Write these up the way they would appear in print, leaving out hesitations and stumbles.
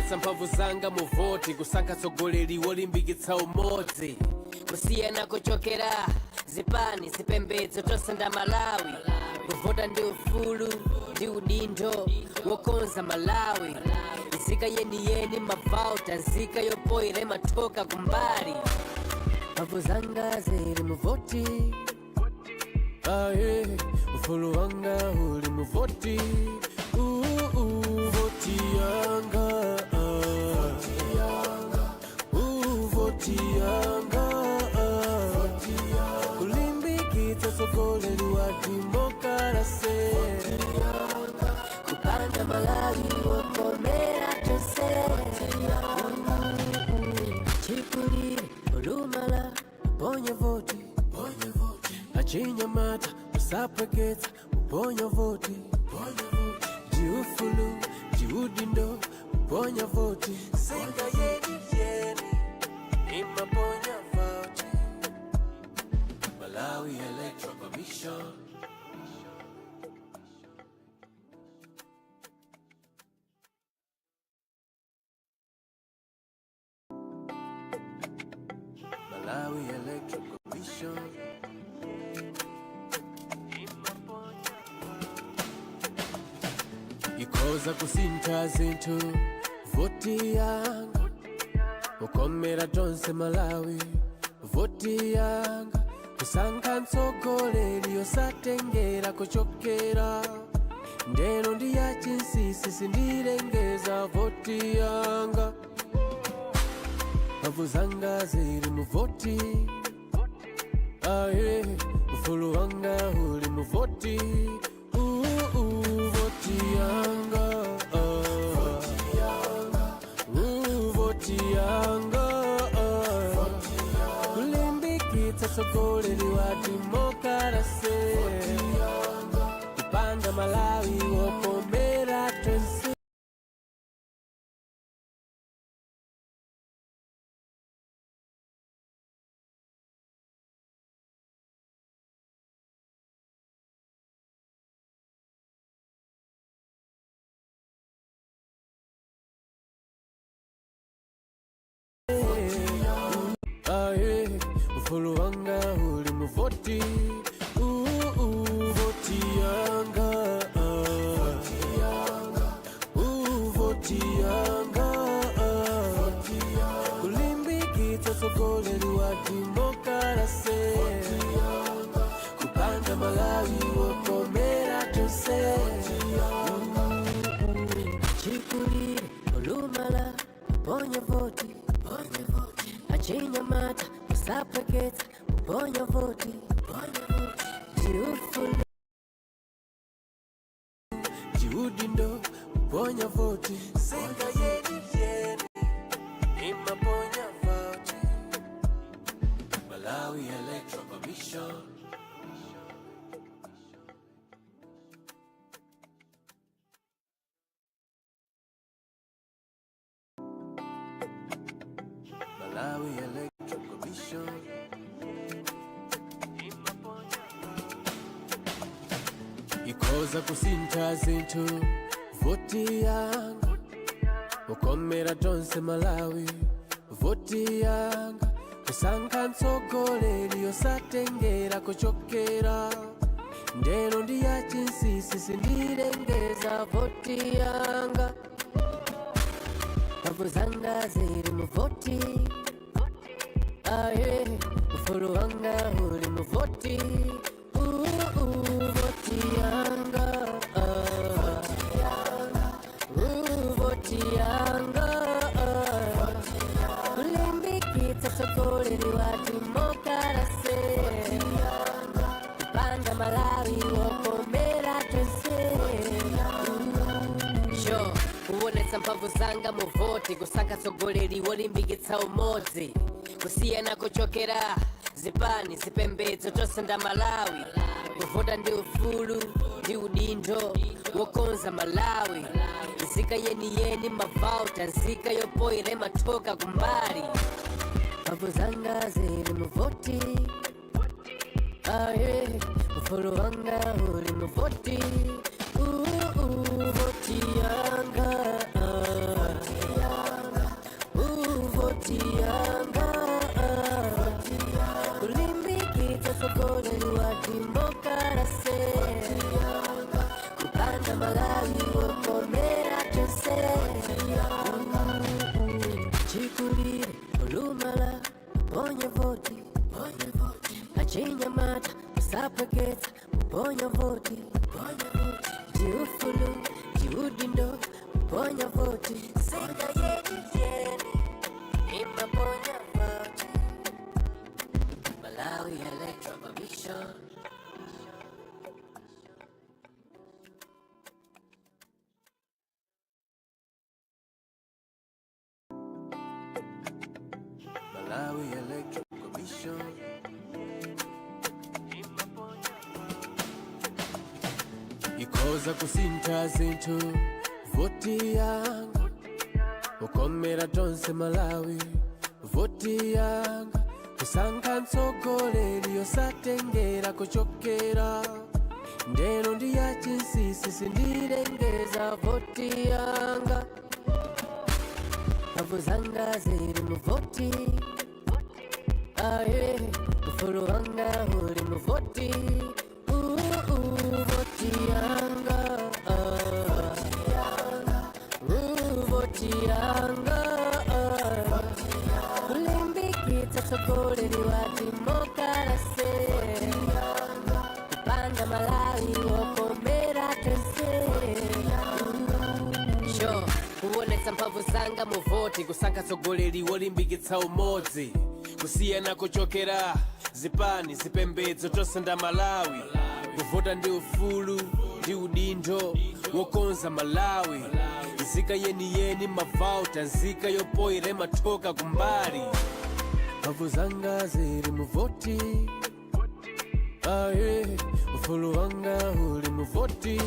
Kuonetsa mphamvu zanga mu voti, kusankha tsogoleri wolimbikitsa umodzi. Kusiyana kuchokera zipani, zipembedzo, tonse nda Malawi. Kuvota ndi ufulu ndi udindo wokonza Malawi. Nzika yeniyeni mavauta, nzika yopoyera imathoka kumbali. Mphamvu zanga zili muvoti. Aye, ufulu wanga uli muvoti. Voti yanga. Voti yanga. Kulimbikitsa tsogoleri wa demokarasi. Kupanga Malawi wokomera tonse. Chikulire, olumala, uponya voti. Achinyamata, usapweketsa, uponya voti. Ndiufulu, ndiudindo, uponya voti. Nzika yeni yeni imaponya voti. Malawi Electoral Commission. Malawi Electoral Commission. Ikhoza kusintha zinthu voti yanga, ukomera tonse Malawi. Voti yanga, kusankha mtsogoleri yosatengera kuchokera ndeno ndi ya chinsinsi, sindilengeza voti yanga. Mphamvu zanga zili mu voti. Aye, ufulu wanga uli mu voti. Voti yanga. Voti yanga. Kulimbikitsa tsogoleri wa demokarasi, kupanga Malawi wokomera tonse. Aye, ufulu wanga uli muvoti. Voti yanga. Voti yanga. Kulimbikitsa tsogoleri wa demokarasi, kupanga Malawi wokomera tonse. Chikulire, olumala, uponya voti. Achinyamata, usapweketsa, uponya voti. Ndiufulu. Ndiudindo, uponya voti. Nzika yeni yeni imaponya voti. Malawi Electoral Commission. Malawi Electoral Commission. Ikhoza kusintha zinthu voti yanga, ukomera tonse Malawi. Voti yanga, kusankha mtsogoleri yosatengera kuchokera ndeno ndi ya chinsinsi, sindilengeza Voti yanga. Mphamvu zanga zili muvoti. Aye, ufulu wanga uli muvoti. Voti yanga. Voti yanga. Kulimbikitsa tsogoleri wa demokarasi, kupanga Malawi wokomera tonse. Sho kuonetsa mphamvu zanga mu voti, kusankha tsogoleri wolimbikitsa umodzi. Kusiyana kuchokera zipani, zipembedzo, tonse nda Malawi. Kuvota ndi ufulu ndi udindo wokonza Malawi. Nzika yeniyeni mavauta, nzika yopoyera imathoka kumbali. Mphamvu zanga zili muvoti. Aye, ufulu wanga uli muvoti. Voti yanga. Malawi wokomera tonse. Chikulire, olumala, ponya voti. Achinyamata, usapweketsa, uponya voti. Ndiufulu, ndiudindo, uponya voti. Singa yeni yeni, imaponya voti. Malawi Electoral Commission. Malawi Electoral Commission ikhoza kusintha zinthu. Voti yanga ukomera tonse Malawi. Voti yanga kusankha mtsogoleri yosatengera kuchokera ndeno ndi ya chinsinsi sindilengeza. Voti yanga, mphamvu zanga zili muvoti. Aye, ufulu wanga uli muvoti. Voti yanga. Voti yanga. Kulimbikitsa tsogoleri wa demokarasi, kupanga Malawi wokomera tonse. Sure, kuonetsa mphamvu zanga muvoti, kusankha tsogoleri wolimbikitsa umodzi, kusiyana kuchokera zipani, zipembedzo, tonse nda Malawi. Kuvota ndi ufulu ndi udindo wokonza Malawi. Nzika yeniyeni mavauta, nzika yopoyera imathoka kumbali. Mphamvu zanga zili muvoti. Aye, ufulu wanga uli muvoti.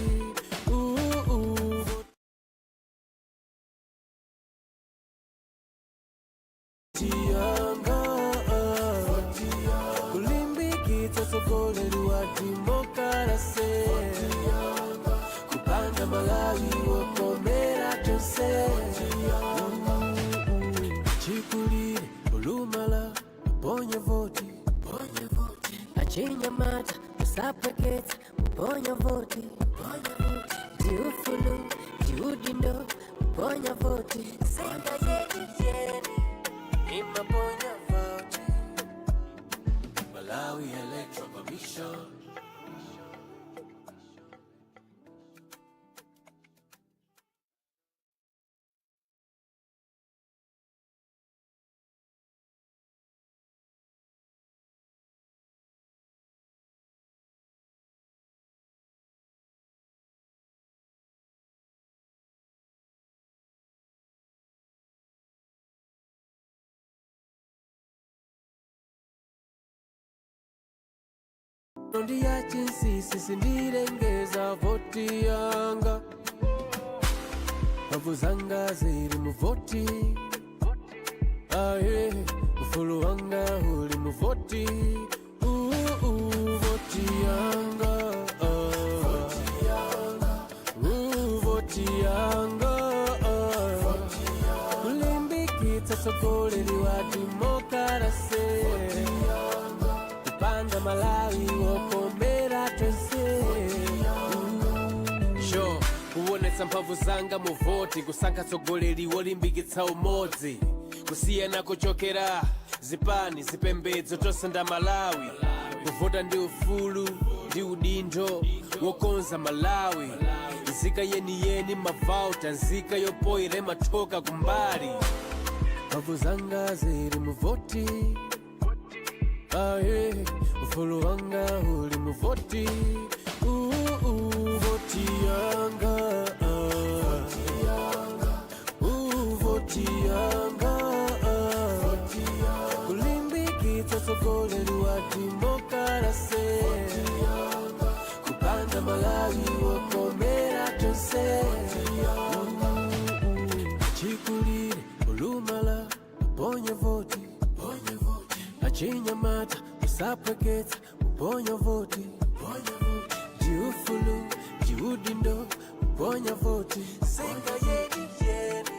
Voti yanga kulimbikitsa tsogoleri wa demokarasi, kupanga Malawi wokomera tonse. Chikulire, olumala, uponye voti. Achinyamata, usapweketsa, uponya voti. Ndiufulu, ndiudindo, uponya voti. Singa yeni yeni, imaponya voti. Malawi Electoral Commission. Ndi ya chinsinsi sindilengeza. Voti yanga, mphamvu zanga zili muvoti. Aye, ufulu wanga uli muvoti. Voti yanga. Voti yanga kulimbikitsa tsogoleri wa demokarasi, kupanga Malawi wokomera tonse. Sure, kuonetsa mphamvu zanga muvoti, kusankha tsogoleri wolimbikitsa umodzi, kusiyana kuchokera zipani, zipembedzo, tonse nda Malawi. Kuvota ndi ufulu ndi udindo wokonza Malawi. Nzika yeniyeni mavauta, nzika yopoyera imathoka kumbali. Mphamvu zanga zili muvoti. Aye, ufulu wanga uli muvoti. Voti yanga. Voti yanga kulimbikitsa tsogoleri wa demokarasi, kupanga Malawi wokomera tonse. Chikulire, olumala, uponye voti. Achinyamata, usapweketsa, uponya voti. Ndiufulu, ndiudindo, uponya voti. Singa yeni yeni,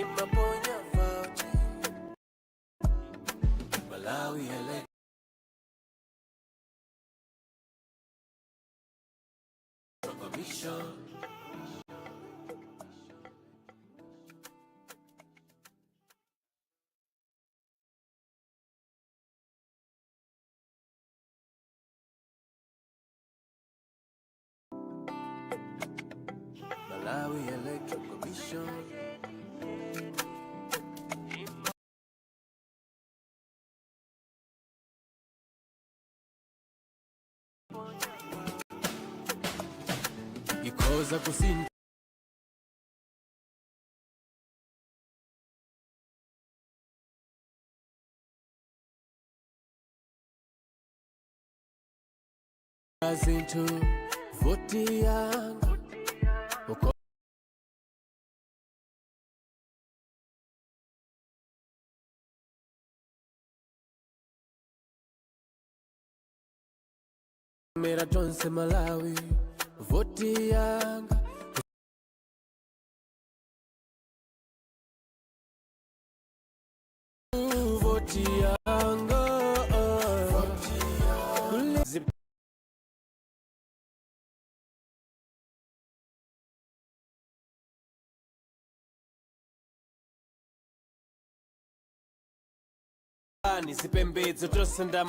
imaponya voti. Malawi Electoral Commission. Malawi Electoral Commission. Ikhoza kusintha zinthu. Voti yanga ukomera tonse Malawi. Voti yanga. Voti yanga. Zipani, zipembedzo, tonse nda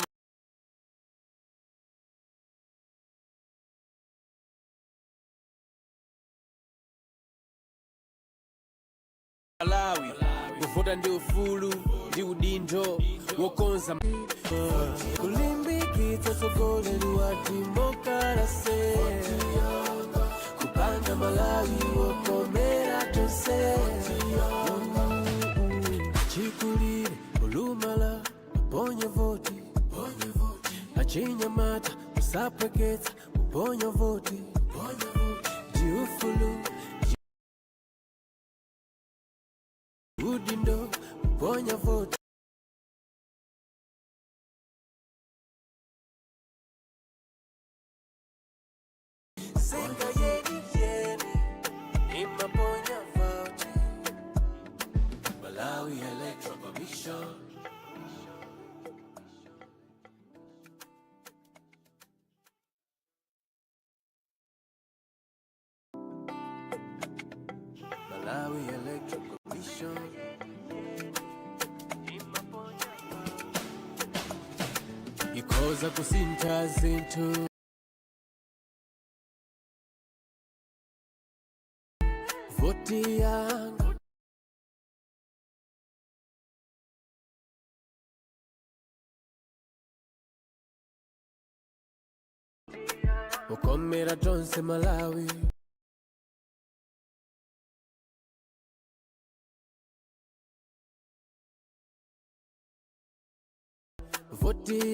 Malawi. Kuvota ndi ufulu ndi udindo wokonza, kulimbikitsa utsogoleri wa demokalase, kupanga Malawi wokomera tonse. Achikulire, olumala, muponye voti. Achinyamata, musapweketsa, muponye voti. Ndi ufulu, udindo, muponya voti. Nzika yeni yeni imaponya voti. Malawi Electoral Commission. Malawi Electoral Commission. Ikhoza kusintha zinthu. Voti yanga. Ukomera tonse Malawi. Voti.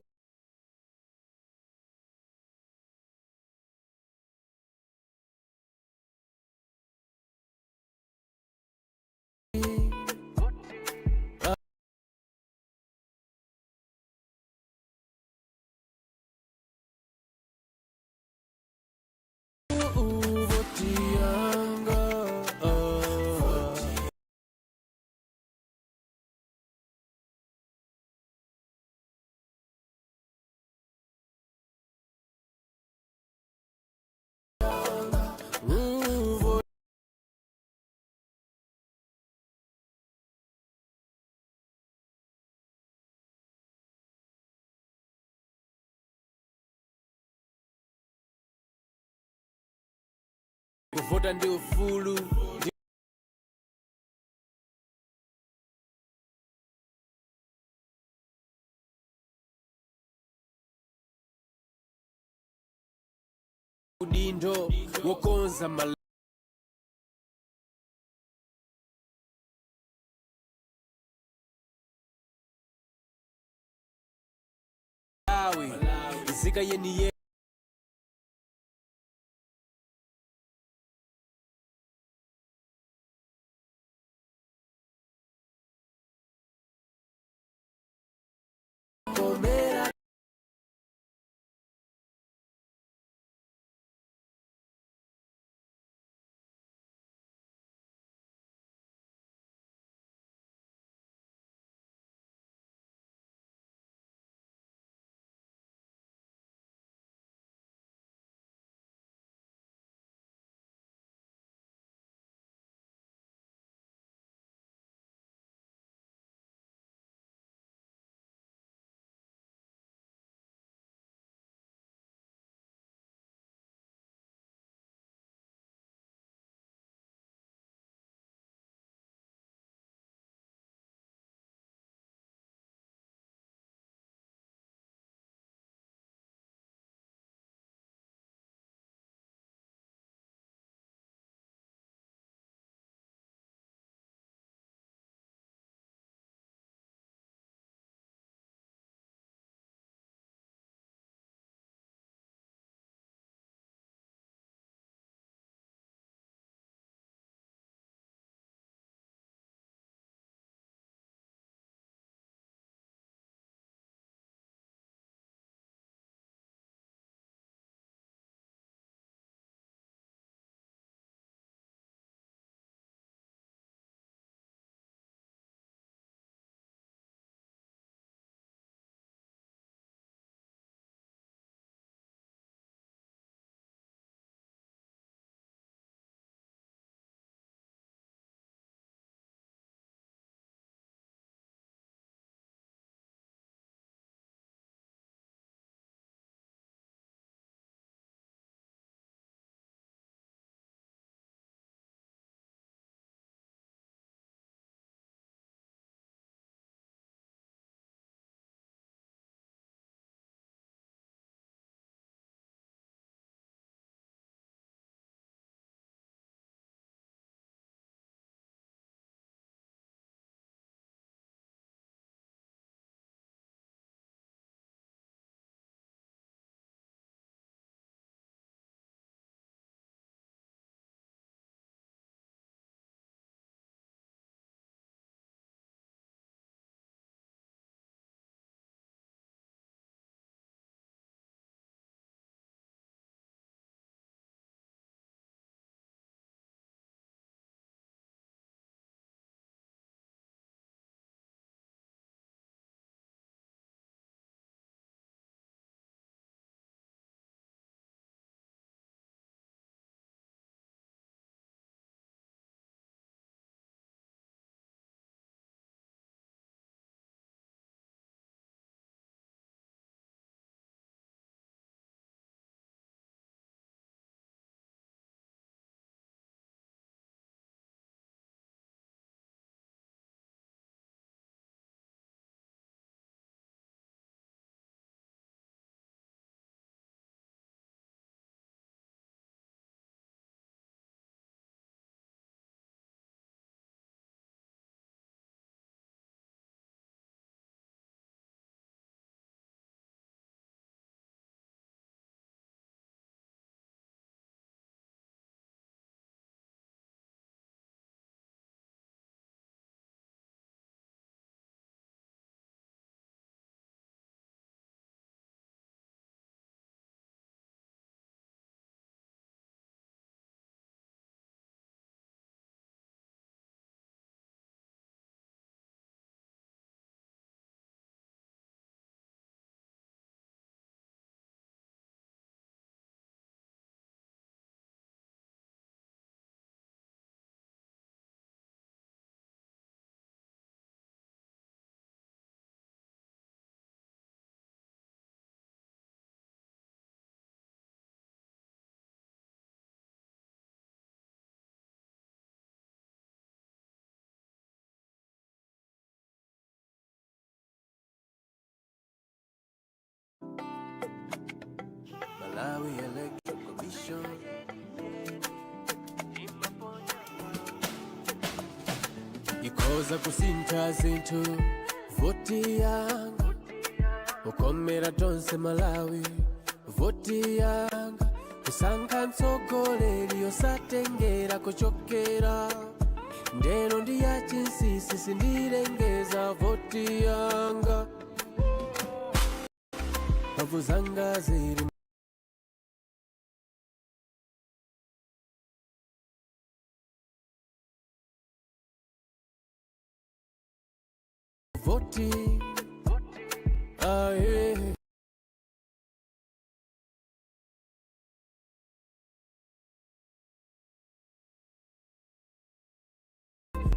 Voti yanga. Kuvota ndi ufulu ndi udindo wokonza Malawi. Nzika yeni komera. Malawi Electoral Commission. Ikhoza kusintha zinthu voti yanga, ukomera tonse Malawi. Voti yanga, kusankha mtsogoleri osatengera kuchokera. Ndeno ndi ya chinsinsi, sindilengeza voti yanga. Mphamvu zanga zili voti aye.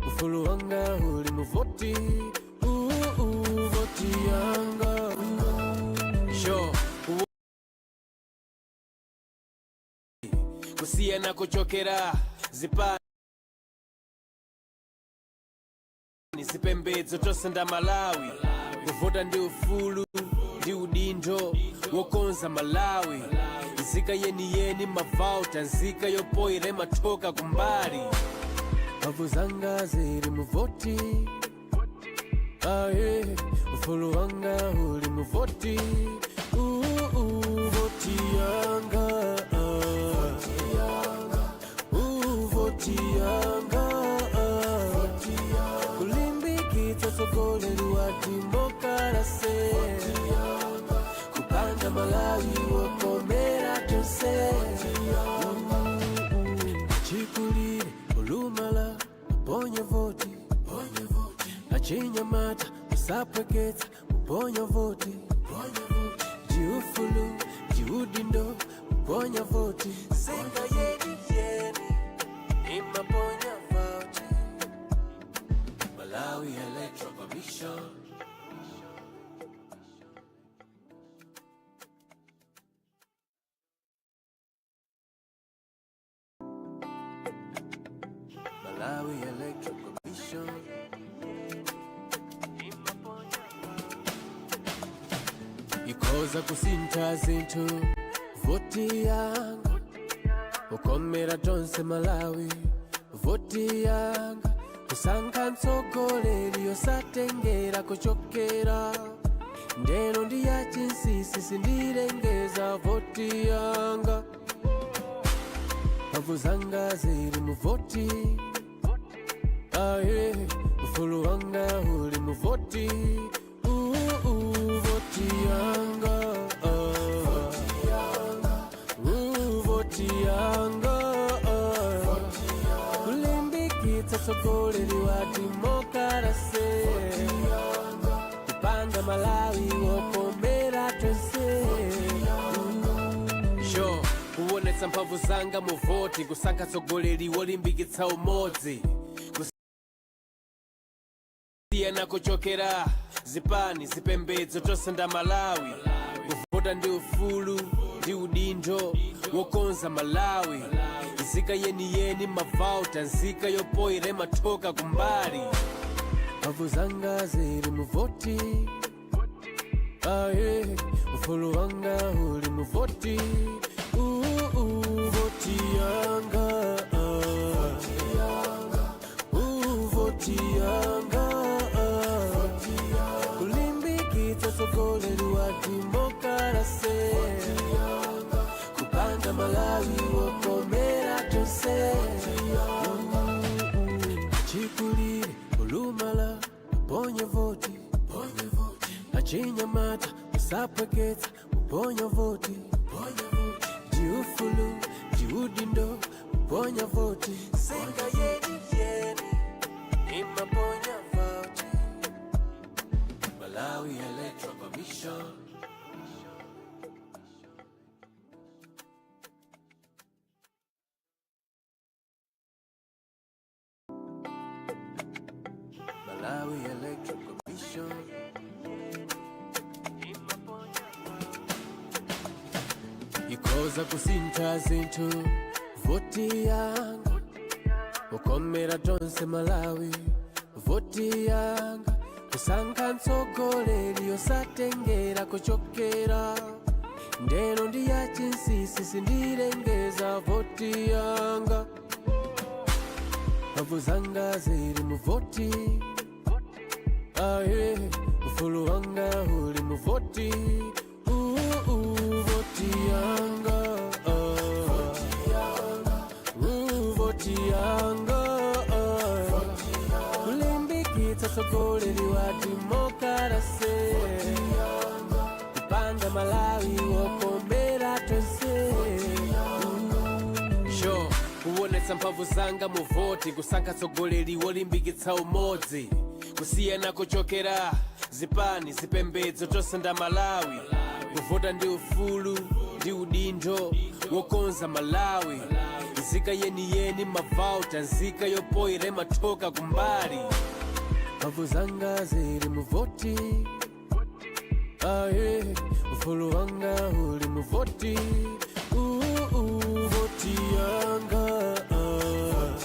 Ufulu wanga uli muvoti, voti yanga. Sure. Kusiyana kuchokera zipani, zipembedzo, tonse nda Malawi. Kuvota ndi ufulu ndi udindo wokonza Malawi. Nzika yeniyeni mavauta, nzika yopoyera imathoka kumbali. Mphamvu zanga zili muvoti aye. Ufulu wanga uli muvoti, voti yanga. Voti yanga, kulimbikitsa tsogoleri wa demokarasi, kupanga Malawi wokomera tonse. Chikulire, olumala, uponye voti. Achinyamata, usapweketsa, uponya voti. Jiufulu jiudindo, uponya voti. Nzika yeni yeni imaponya voti. Malawi Electoral Commission. Malawi Electoral Commission. Ikhoza kusintha zinthu voti yanga, ukomera tonse Malawi. Voti yanga, kusankha mtsogoleri osatengera kuchokera. Ndeno ndi ya chinsinsi, sindilengeza voti yanga. Mphamvu zanga zili muvoti aye. Ufulu wanga uli muvoti, voti yanga. Voti yanga, kulimbikitsa tsogoleri wa demokarasi, kupanga Malawi wokomera tonse. Sure. Kuonetsa mphamvu zanga muvoti, kusankha tsogoleri wolimbikitsa umodzi, kusiyana kuchokera zipani, zipembedzo, tonse nda Malawi. Kuvota ndi ufulu ndi udindo wokonza Malawi. Nzika yeniyeni mavauta, nzika yopoyera imathoka kumbali. Mphamvu zanga zili muvoti aye. Ufulu wanga uli muvoti, voti yanga. Voti yanga, kulimbikitsa tsogoleri wa demokarasi, kupanga Malawi wokomera tonse. Chikulire, olumala, uponye voti. Achinyamata, usapweketsa, uponya voti. Jiufulu jiudindo, uponya voti. Nzika yeni yeni imaponya voti. Malawi Electoral Commission. Malawi Electoral Commission. Ikhoza kusintha zinthu voti yanga, ukomera tonse Malawi. Voti yanga, kusankha mtsogoleri osatengera kuchokera. Ndeno ndi yachinsisi, sindilengeza voti yanga. Mphamvu zanga zili mu voti, aye, ufulu wanga uli mu voti. Voti yanga, ah. Voti yanga, ah. Kulimbikitsa tsogoleri wa demokarasi, kupanga Malawi wokomera tonse. Sure, kuonetsa mphamvu zanga mu voti, kusankha tsogoleri wolimbikitsa umodzi, kusiyana kuchokera zipani, zipembedzo, tonse nda Malawi. Kuvota ndi ufulu ndi udindo wokonza Malawi. Nzika yeniyeni mavauta, nzika yopoyera imathoka kumbali. Mphamvu zanga zili mu voti, aye, ufulu wanga uli mu voti. Voti yanga, ah.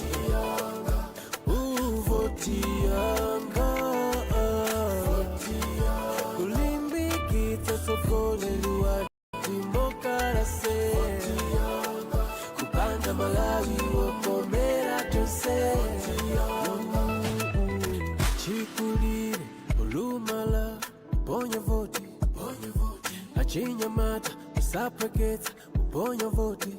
Voti yanga, ah. Kulimbikitsa tsogoleri wa demokarasi, kupanga Malawi wokomera tonse. Chikulire, olumala, ponya voti. Achinyamata, usapweketsa, uponya voti.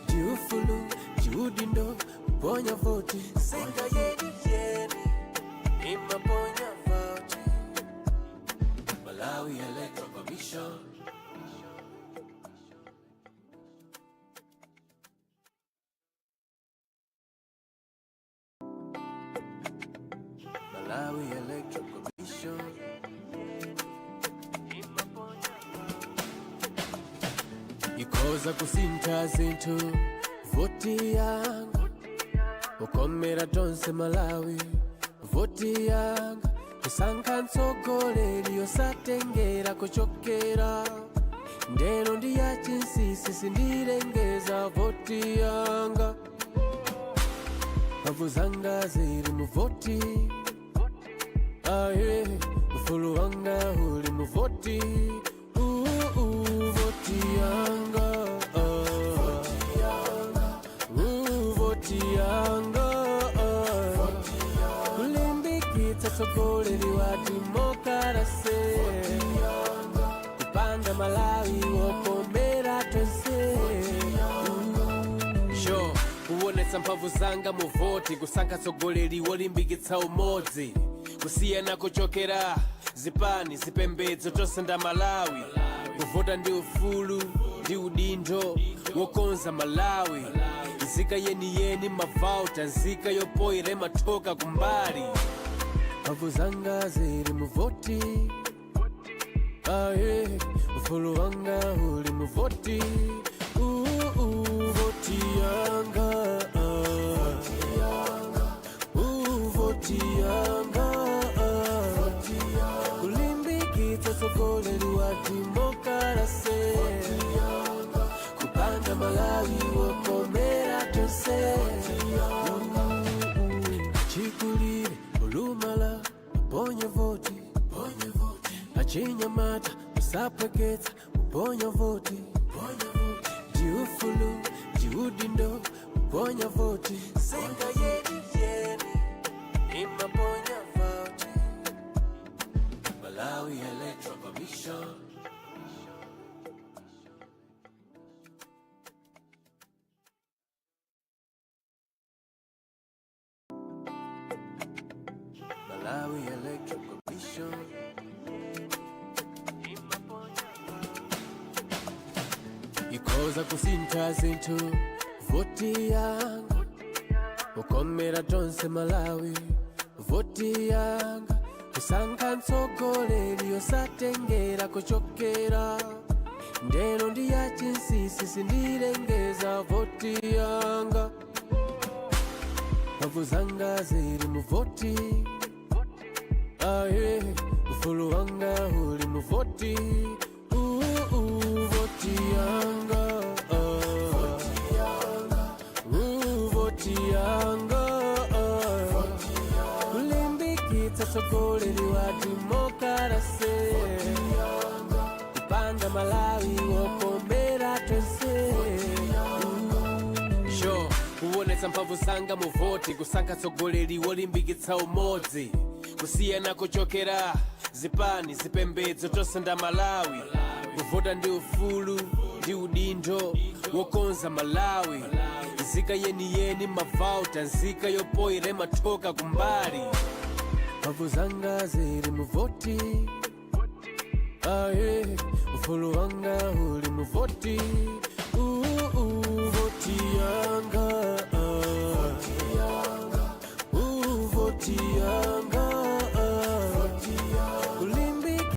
Ndiufulu, ndiudindo, uponya voti. Nzika yeni yeni imaponya voti. Malawi Electoral Commission. Malawi Electoral Commission. Ikhoza kusintha zinthu voti yanga, ukomera tonse Malawi. Voti yanga, kusankha mtsogoleri osatengera kuchokera. Ndeno ndi yachinsisi, sindilengeza voti yanga. Mphamvu zanga zili mu voti, aye, ufulu wanga uli mu voti. Voti yanga, ah. Voti yanga, ah. Kulimbikitsa tsogoleri wa demokarasi, kupanga Malawi wokomera tonse. Sure, kuonetsa mphamvu zanga mu voti, kusankha tsogoleri wolimbikitsa umodzi, kusiyana kuchokera zipani, zipembedzo, tonse nda Malawi. Kuvota ndi ufulu ndi udindo wokonza Malawi. Nzika yeniyeni mavauta, nzika yopoyera imathoka kumbali. Mphamvu zanga zili mu voti, aye, ufulu wanga uli mu voti. Voti yanga, ah. Voti yanga, ah. Kulimbikitsa tsogoleri wa demokarasi, kupanga Malawi wokomera tonse. Chikulire, olumala, uponya voti. Achinyamata, usapweketsa, uponya voti. Ndiufulu, ndiudindo, uponya voti. Nzika yeni yeni imaponya voti. Malawi Electoral Commission. Malawi Electoral Commission. Ikhoza kusintha zinthu voti yanga, ukomera tonse Malawi. Voti yanga, kusankha mtsogoleri osatengera kuchokera. Ndeno ndi yachinsisi, sindilengeza voti yanga. Mphamvu zanga zili mu voti, aye, ufulu wanga uli mu voti. Voti yanga, ah. Voti yanga, ah. Kulimbikitsa tsogoleri wa demokarasi, kupanga Malawi. Ndikuonetsa mphamvu zanga mu voti, kusankha tsogoleri wolimbikitsa umodzi, kusiyana kuchokera zipani, zipembedzo, tonse nda Malawi. Kuvota ndi ufulu ndi udindo wokonza Malawi. Nzika yeniyeni mavauta, nzika yopoyera imathoka kumbali. Mphamvu zanga zili muvoti, aye, ufulu wanga uli muvoti. Voti yanga.